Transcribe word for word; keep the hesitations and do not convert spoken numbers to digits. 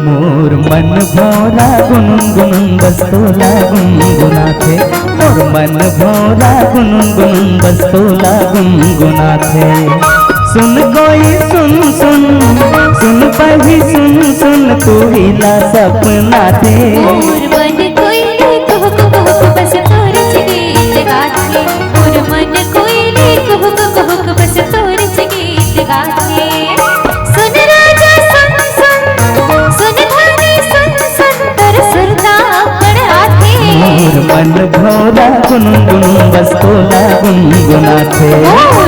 मोर मन भोला गुनगुन बस तोला गुनगुनाथे। मोर मन भोला गुनगुन बस तोला गुनगुनाथे। सुन कोई सुन सुन, सुन पही सुन सुन, तू ही ला सपना दे। मोर मन कोई ले कुहुक कुहुक बस तोर गीत गाथे। मोर मन कोई ले कुहुक कुहुक बस तोर गीत गाथे। सुन राजा सुन सुन, सुन धनी सुन सुन, तोर सुरता बड़ आथे। मोर मन भोला गुनगुन बस तोला गुनगुनाथे। मोर